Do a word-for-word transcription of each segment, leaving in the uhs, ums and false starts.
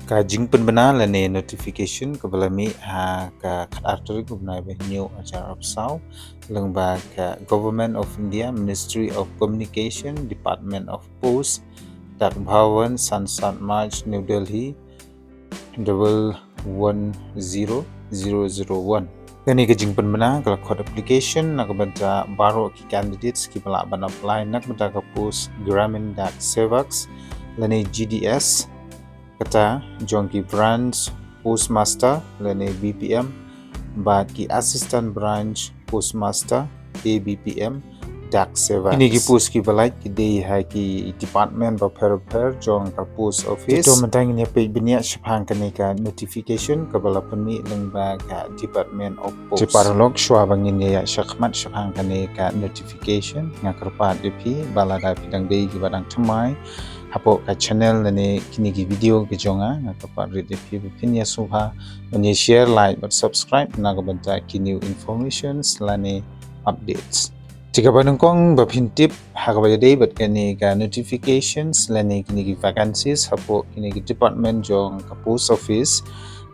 Ka jingpynbna lane notification kaba la mih ha ka khatar tarik u bnai ba hynñiew arhajar arphew saw lyngba ka Government of India, Ministry of Communication, Department of Post, Dak Bhawan, Sansad March, New Delhi, double one zero zero zero one. Kane ka jingpynbna ka la khot application na ka bynta baroh ki candidates kiba lah ban apply na ka bynta ka post Gramin Dak Sevaks lane G D S, kata jong ki branch postmaster lane B P M bad ki assistant branch postmaster, A B P M, Dak Sevaks. Kine ki post kiba lait ki dei ha ki department bapher bapher jong ka post office. Te to mynta ngin ïa peit bniah shaphang kane ka notification kaba la pynmih lyngba ka Department of Post. Te paralok, shuwa ba ngin ïa ïaid shakhmat shaphang kane ka notification, nga kyrpad ïa phi ba lada phi dang dei kiba dang thymmai hapoh ka channel lane kine ki video ka jong nga, nga kyrpad rit ïa phi ba phin ïa sngewbha ban ïa share, like bad subscribe na ka bynta ki new informations lane updates. Te kaba nyngkong ba phin tip ha kaba ïadei bad kane ka notifications lane kine ki vacancies hapoh kine ki department jong ka post office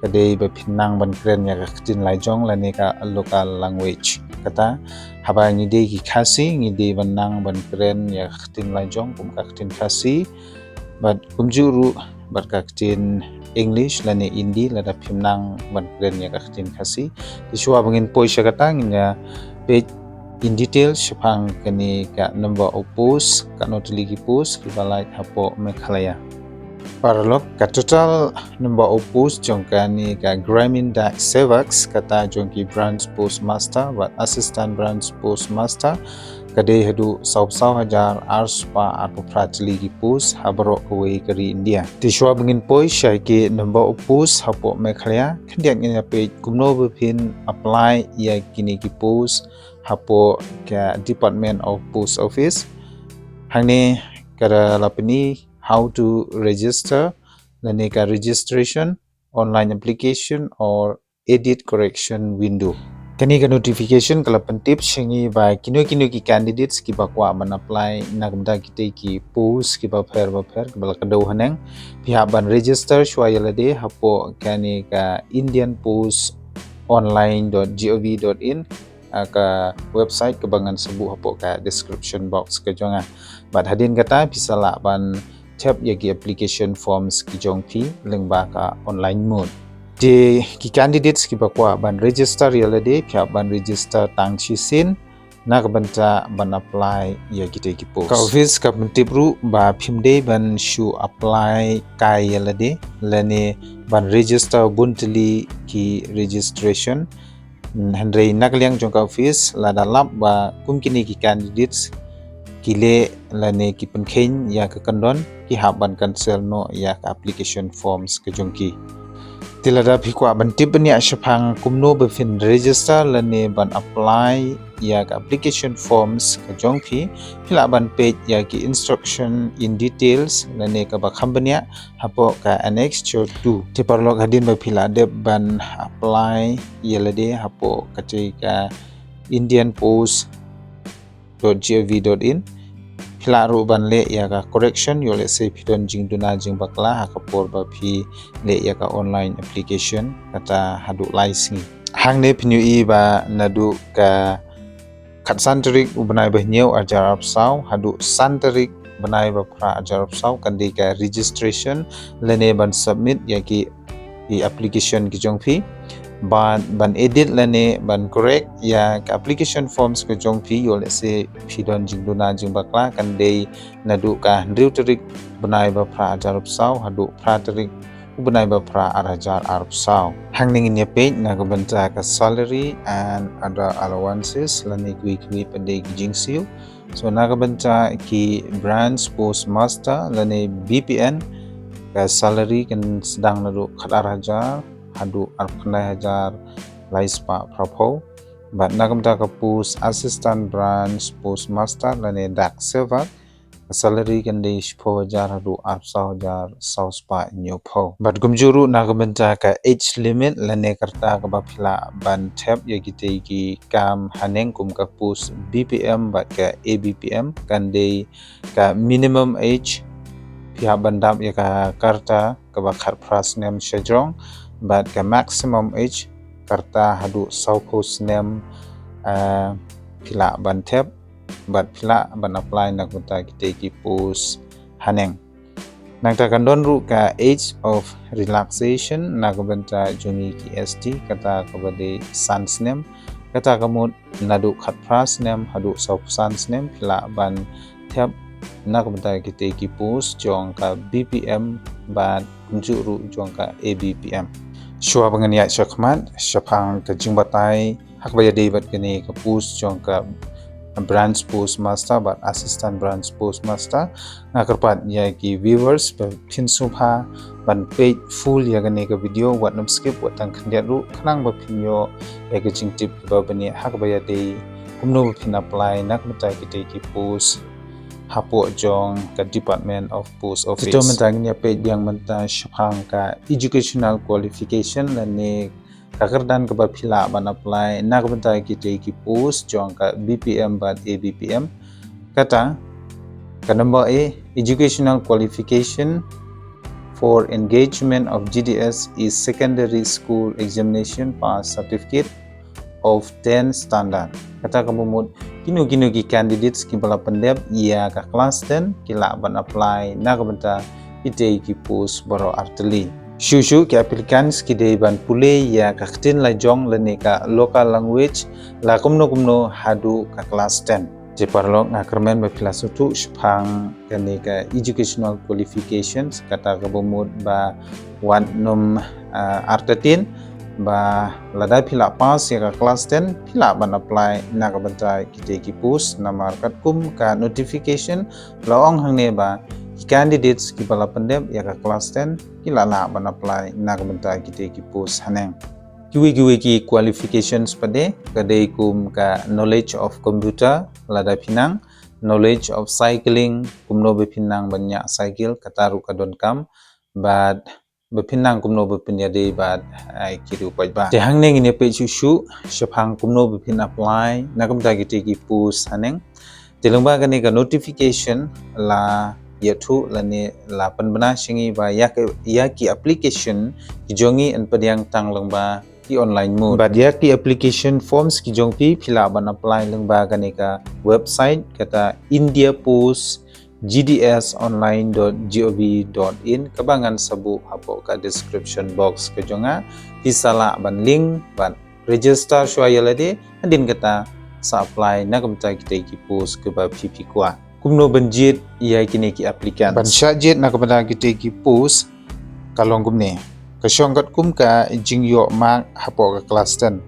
ka dei ba phin nang ban kren ïa ka ktien lajong lane ka local language. Kata haba ngi dei ki Khasi ngi dei ban nang ban kren ïa ka ktien lajong kum ka ktien Khasi, bad kumjuh ruh bad ka ktien English lane Hindi lada phim nang ban kren ïa ka ktien Khasi. Te shuwa ba ngin poi sha kata ngin ïa peit in detail shaphang kane ka number of post, katno tylli ki post kiba lait hapoh Meghalaya. Paralok, ka total number of post jong kane ka Gramin Dak Sevaks, kata jong ki branch postmaster bad assistant branch postmaster, ka dei haduh sawphew saw hajar arspah arphew phra tylli ki post ha baroh kawei ka ri India. Te shuwa ba ngin poi sha ki number of post hapoh Meghalaya, khyndiat ngin ïa peit kumno ba phin apply ïa kine ki post hapoh ka Department of Post Office. Hangne ka la pyni how to register lane ka registration, online application or edit correction window. Kane ka notification ka la pyntip sha ngi ba kino kino ki candidates kiba kwah ban apply na ka bynta kitei ki post kiba pher ba pher kiba la kdew haneng, phi hap ban register shuwa ïa lade hapoh kane ka Indian Post online dot gov dot in, ah, ka website kaba ngan sa buh hapoh ka description box ka jong nga. Bad hadien kata phi sa lah ban thep ïa ki application forms ki jong phi lyngba ka online mode. Te ki candidates kiba kwah ban register ïa lade phi hap ban register tang shisien na ka bynta ban apply ïa kitei ki post. Ka office ka pyntip ruh ba phim dei ban shu apply kai ïa lade lane ban register bun tylli ki registration. Hynrei na ka liang jong ka office lada lap ba kum kine ki candidates ki leh lane ki pynkheiñ ïa ka kyndon, ki hap ban cancel noh ïa ka application forms ka jong ki. Te lada phi kwah ban tip bniah shaphang kumno ba phin register lane ban apply ïa ka application forms ka jong phi, phi lah ban peit ïa ki instruction in details lane kaba kham bniah hapoh ka Annex two. Te paralok, hadien ba phi la dep ban apply ïa lade hapoh katei ka Indian Post dot gov dot in, phi lah ruh ban leh ïa ka correction ïoh lehse phi don jingduna jingbakla ha ka por ba phi leh ïa ka online application, kata haduh lai sngi. Hangne phin ïohi ba naduh ka khatsan tarik u bnai ba hynñiew arhajar arphew saw haduh san tarik bnai ba phra arhajar arphew saw kan dei ka registration lane ban submit ïa ki, ki application ki jong phi. Bad ban edit lane ban correct ïa ka application forms ka jong phi ïoh lehse phi don jingduna jingbakla kan dei naduh ka hynriew tarik bnai ba phra arhajar arphew saw haduh phra tarik u bnai ba phra arhajar arphew saw. Hangne ngin ïa peit na ka bynta ka salary and other allowances lane kiwei kiwei pat de ki jingsiew. So na ka bynta ki branch postmaster lane B P N, ka salary kan sdang naduh khatar hajar haduh arphew khyndai hajar lai spah phraphew. Bad na ka bynta ka post assistant branch postmaster lane dak sevak, ka salary kan dei shiphew hajar haduh arphew saw hajar saw spah hynñiewphew. Bad kumjuh ruh na ka bynta ka age limit lane ka rta kaba phi lah ban thep ïa kitei ki kam haneng kum ka post B P M bad ka A B P M kan dei ka minimum age, phi hap ban dap ïa ka karta kaba khatphra snem shajrong, bad ka maximum age karta haduh sawphew snem, eh, phi lah ban thep, bad phi lah ban apply na ka bynta kitei ki post haneng. Nangta kan don ruh ka age of relaxation na ka bynta jong ngi ki S T, kata kaba dei san snem, kata ka mut naduh khatphra snem haduh sawphew san snem phi lah ban thep na ka bynta kitei ki post jong ka B P M bad kumjuh ruh jong ka A B P M. Shuwa ba ngan ïaid shakhmat shaphang ka jingbatai ha kaba ïadei bad kane ka post jong ka branch postmaster bad assistant branch postmaster, nga kyrpad ïa ki viewers ba phin sngewbha ban peit full ïa kane ka video, wat nym skip, wat tang khyndiat ruh, khnang ba phin ïoh ïa ka jingtip kaba bniah ha kaba ïadei kumno ba phin apply na ka bynta kitei ki post hapoh jong ka Department of Post Office. Te mynta ngin ïa peit biang mynta shaphang ka educational qualification lane ka kyrdan kaba phi lah ban apply na ka bynta kitei ki post jong ka B P M bad A B P M. Kata ka number A, educational qualification for engagement of G D S is secondary school examination pass certificate of ten standard. Kata ka mut kino kino ki candidates kiba la pyndep ïa ka class ten ki lah ban apply na ka bynta kitei ki post baroh artylli. Shuh shuh ki applicants ki dei ban pule ïa ka ktien la jong lane ka local language la kumno kumno haduh ka class ten. Te paralok, nga kyrmen ba phi la sngewthuh shaphang kane ka educational qualifications, kata kaba mut ba wat nym, ah, artatien ba lada phi la pass ïa ka class ten phi lah ban apply na ka bynta kitei ki post, namar katkum ka notification la ong hangne ba ki candidates kiba la pyndep ïa ka class ten ki la lah ban apply na ka bynta kitei ki post haneng. Kiwei kiwei ki qualifications pat de ka dei kum ka knowledge of computer lada phi nang, knowledge of cycling, kumno ba phi nang ban ñiah cycle, kata ruh ka donkam, bad ba phi nang kumno ba phin ïadei bad, ai, ki riew paidbah. Te hangne ngin ïa peit shuh shuh shaphang kumno ba phin apply na ka bynta kitei ki post haneng. Te lyngba kane ka notification la ïathuh lane la pynbna sha ngi ba ïa ki, ïa ki application ki jong ngi yn pdiang tang lyngba ki online mode. Bad ïa ki application forms ki jong phi phi lah ban apply lyngba kane ka website, kata India Post G D S online dot gov dot in, kaba ngan sa buh hapoh ka description box ka jong nga. Phi sa lah ban link bad register shuwa ïa lade, hadien kata sa apply na ka bynta kitei ki post kiba phi phi kwah. Kumno ban jied ïa kine ki applicants? Ban shah jied na ka bynta kitei ki post ka long kumne. Ka shong katkum ka jingïoh mark hapoh ka class ten.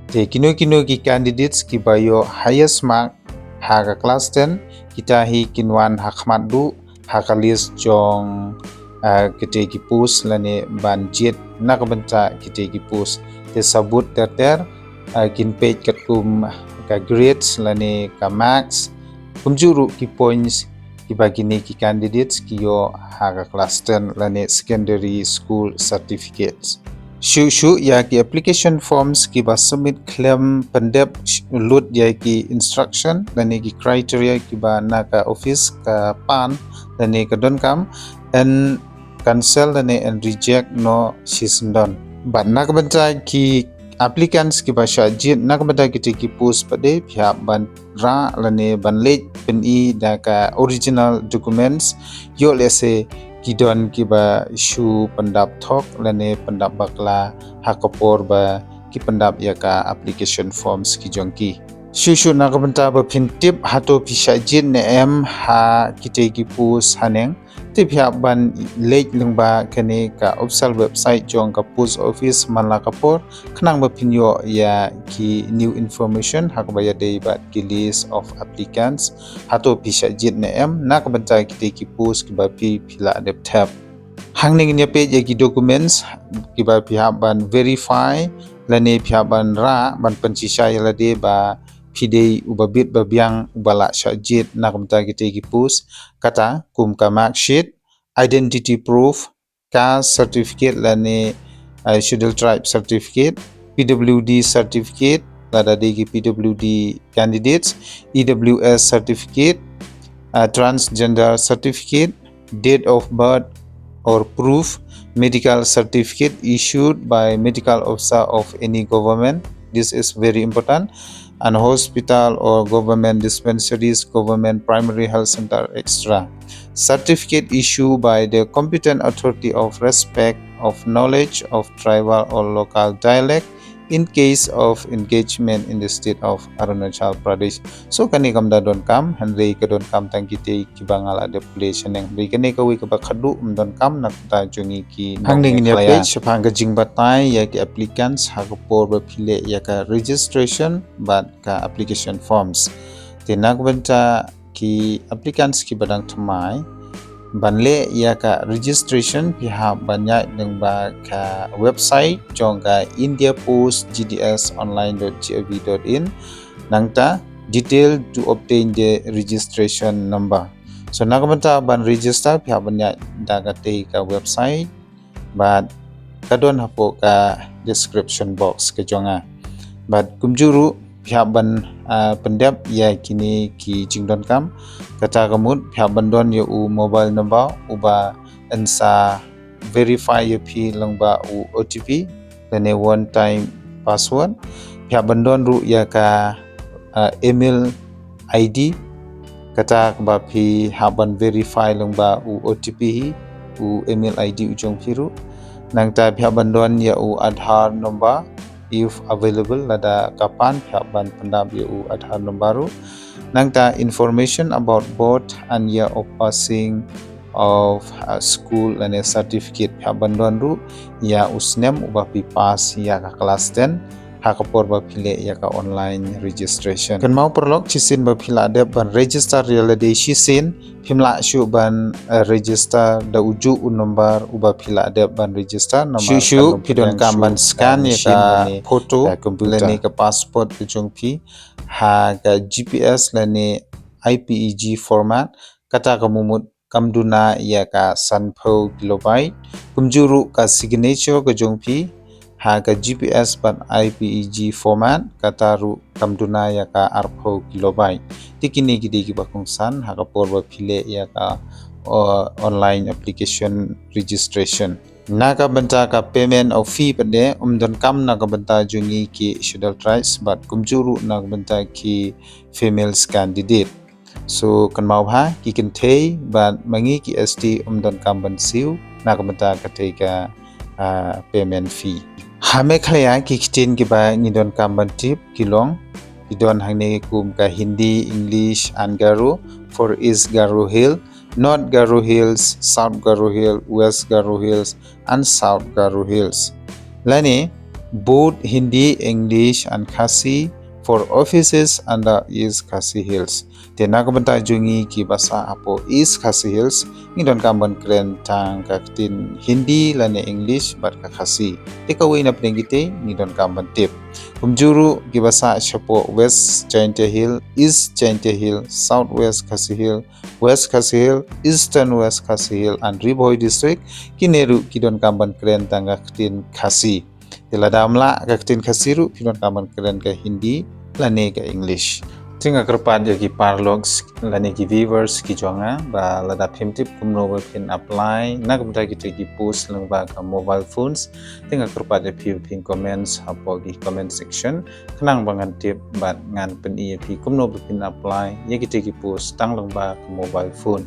Te kino kino ki candidates kiba ïoh highest mark ha ka class ten, kita hi kin wan ha khmat duh ha ka list jong, ah, kitei ki post lane ban jied na ka bynta kitei ki post. Te sabut ter ter, ah, kin peit katkum ka grades lane ka marks, kumjuh ruh ki points kiba kine ki candidates ki ïoh ha ka class ten lane secondary school certificates. Shuh shuh ïa ki application forms kiba submit khlem pyndep sh-, lut ïa ki instruction lane ki criteria kiba na ka office ka pan lane ka donkam, yn cancel lane yn reject noh shisyndon. Bad na ka bynta ki applicants kiba shah jied na ka bynta kitei ki post pat de, phi hap ban rah lane ban leit pyni da ka original documents, ïoh lehse ki don kiba shu pyndap thok lane pyndap bakla ha ka por ba ki pyndap ïa ka application forms ki jong ki. Shuh shuh na ka bynta ba phin tip hato phi shah jied ne em ha kitei ki post haneng, te phi hap ban leit lyngba kane ka official website jong ka post office man la ka por, khnang ba phin ïoh ïa ki new information ha kaba ïadei bad ki list of applicants, hato phi shah jied ne em na ka bynta kitei ki post kiba phi phi la dep thep. Hangne ngin ïa peit ïa ki documents kiba phi hap ban verify lane phi hap ban rah ban pynshisha ïa lade ba phi dei uba bit ba biang uba la shah jied na ka bynta kitei ki post, kata kum ka mark sheet, identity proof, caste certificate lane, eh, Scheduled Tribe certificate, P W D certificate lada dei ki P W D candidates, E W S certificate, eh, transgender certificate, date of birth or proof, medical certificate issued by medical officer of any government. This is very important. And hospital or government dispensaries, government primary health center, et cetera. Certificate issued by the competent authority of respect of knowledge of tribal or local dialect in case of engagement in the state of Arunachal Pradesh. So kane kam da donkam, hynrei ka donkam tang kitei kiba nga la dep pule shaneng. Hynrei kane kawei kaba khadduh ym donkam na ka bynta jong ngi ki nongmihkhla. Hangne ngin ïa peit shaphang ka jingbatai ïa ki applicants ha ka por ba phi leh ïa ka registration bad ka application forms. Te na ka bynta ki applicants kiba dang thymmai ban leh ïa ka registration, phi hap ban ïaid lyngba ka website jong ka India Post G D S online dot gov dot in. Nangta detail to obtain the registration number. So na ka bynta ban register, phi hap ban ïaid da katei ka website bad ka don hapoh ka description box ka jong nga. Bad kumjuh ruh phi hap ban, ah, pyndep ïa kine ki jingdonkam. Kata ka mut phi hap ban don ïa u mobile number uba yn sa verify ïa phi lyngba u O T P lane one time password. Phi hap ban don ruh ïa ka, ah, email I D, kata kaba phi hap ban verify lyngba u O T P hi, u email I D u jong phi ruh. Nangta phi hap ban don ïa u Aadhaar number if available, lada ka PAN phi hap ban pyndap ïa u Aadhaar number ruh. Nangta information about birth and year of passing of, uh, school lane certificate, phi hap ban don ruh ïa u snem uba phi pass ïa ka class ten ha ka por ba phi leh ïa ka online registration. Kynmaw paralok, shisien ba phi la dep ban register ïa lade shisien, phim lah shuh ban, eh, register da ujuh u number uba phi la dep ban register. Namar shuh shuh phi donkam ban scan ïa ka photo lane ka passport ka jong phi ha ka G P S lane I P E G format, kata ka mut kam duna ïa ka sanphew kilobyte. Kumjuh ruh ka signature ka jong phi ha ka G P S bad I P E G format, kata ruh kam duna ïa ka arphew kilobyte. Te kine ki dei kiba kongsan ha ka por ba phi leh ïa ka, uh, online application registration. Na ka bynta ka payment of fee pat de, ym donkam na ka bynta jong ngi ki Scheduled Tribes bad kumjuh ruh na ka bynta ki females candidate. So kynmaw bha, ki kynthei bad ma ngi ki S T ym donkam ban siew na ka bynta katei ka, ah, payment fee. Ha Meghalaya ki ktien kiba ngi donkam ban tip ki long, ki don hangne kum ka Hindi, English and Garo for East Garo Hill, North Garo Hills, South Garo Hill, West Garo Hills and South Garo Hills. Lane both Hindi, English and Khasi for offices under East Khasi Hills. Te na ka bynta jong ngi kiba sah hapoh East Khasi Hills, ngi donkam ban kren tang ka ktien Hindi lane English bad ka Khasi. Te kawei na pdeng kitei ngi donkam ban tip. Kumjuh ruh kiba sah shapoh West Jaintia Hill, East Jaintia Hill, South West Khasi Hill, West Khasi Hill, Eastern West Khasi Hill and Ri Bhoi District, kine ruh ki donkam ban kren tang ka ktien Khasi. Te lada ym lah ka ktien Khasi ruh, phi donkam ban kren ka Hindi lane ka English. Te nga kyrpad ïa ki paralok lane ki viewers ki jong nga ba lada phim tip kumno ba phin apply na ka bynta kitei ki post lyngba ka mobile phones, te nga kyrpad ïa phi ba phin comment hapoh ki comment section, khnang ba ngan tip bad ngan pyni ïa phi kumno ba phin apply ïa kitei ki post tang lyngba ka mobile phone.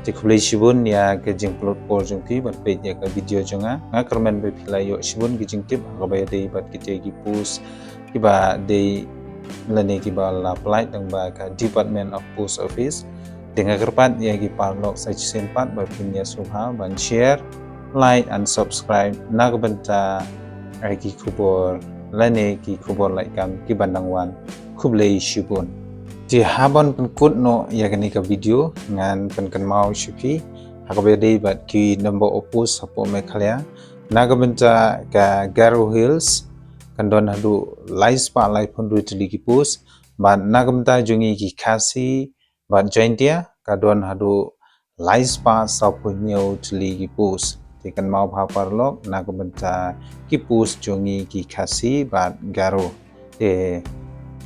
Te khublei shibun ïa ka jingpynlut por jong phi ban peit ïa ka video jong nga. Nga kyrmen ba phi la ïoh shibun ki jingtip ha kaba ïadei bad kitei ki post kiba dei lane kiba la pyllait lyngba ka Department of Post Office. Te nga kyrpad ïa ki paralok sa shisien pat ba phin ïa sngewbha ban share, like and subscribe na ka bynta ïa ki khubor lane ki khubor lait kam kiban dang wan. Khublei shibun. Te haba ngan pynkut noh ïa kane ka video, ngan pynkynmaw sha phi ha kaba ïadei bad ki number of post hapoh Meghalaya. Na ka bynta ka Garo Hills kan don haduh lai spah laiphew hynriew tylli ki post, bad na ka bynta jong ngi ki Khasi bad Jaintia ka don haduh lai spah sawphew hynñiew tylli ki post. Te kynmaw bha paralok na ka bynta ki post jong ngi ki Khasi bad Garo. Te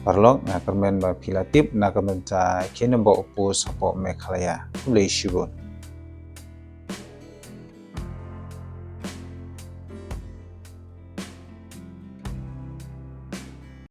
paralok, nga kyrmen ba phi la tip na ka bynta ki number of post hapoh Meghalaya. Khublei shibun.